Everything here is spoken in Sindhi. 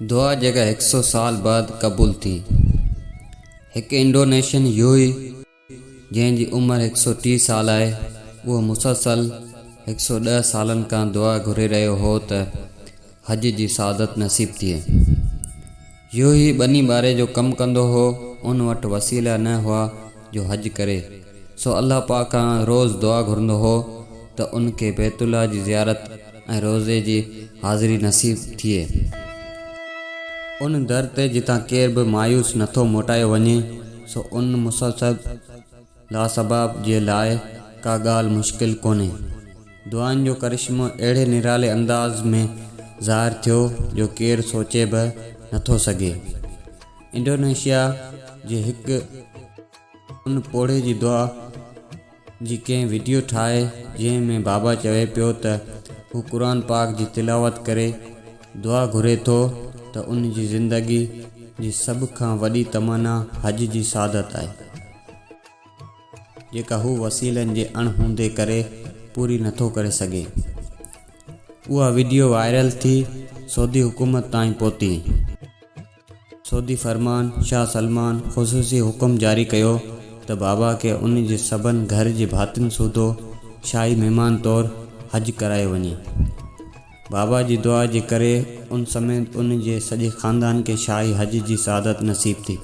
دعا جيڪا هڪ سو سال بعد قبول ٿي. هڪ انڊونيشين يوهي جنهن جي عمر هڪ سو 30 سال آهي، اهو مسلسل هڪ سو 10 سالن کان دعا گهري رهيو هو ته حج جي سعادت نصيب ٿئي. يوهي ٻني ٻاري جو ڪم ڪندو هو، ان وٽ وسيلا نه هئا جو حج ڪري، سو الله پاڪ کان روز دعا گهرندو هو ته ان کي بيت الله جي زيارت ۽ روضي جي حاضري نصيب ٿئي. ان در تي جتان ڪير به مايوس نٿو موٽايو وڃي، سو ان مسلسل لاسباب جي لاء ڪا ڳالهه مشڪل ڪونهي. دعائن جو ڪرشمو اهڙي نرالي انداز ۾ ظاهر ٿيو جو ڪير سوچي به نٿو سگهي. انڊونيشيا جي هڪ ان پوڙهي جي دعا جي ڪنهن وڊيو ٺاهي جنهن ۾ بابا چوي پيو ته هو قرآن پاڪ جي تلاوت ڪري دعا گهري ٿو ته ان جي زندگي جي سڀ کان وڏي تمنا حج جي سعادت آهي جيڪا هو وسيلن جي اڻ هوندي ڪري پوري نٿو ڪري سگهي. اها وڊيو وائرل ٿي سعودي حڪومت تائين پهتي. سعودي فرمان شاهه سلمان خصوصي حڪم جاري ڪيو ته بابا کي ان جي سڀن گهر جي ڀاتين سوڌو شاهي مهمان طور حج ڪرايو وڃي. بابا جي دعا جي ڪري ان سميت ان جي سڄي خاندان کي شاهي حج جي سعادت نصيب ٿي.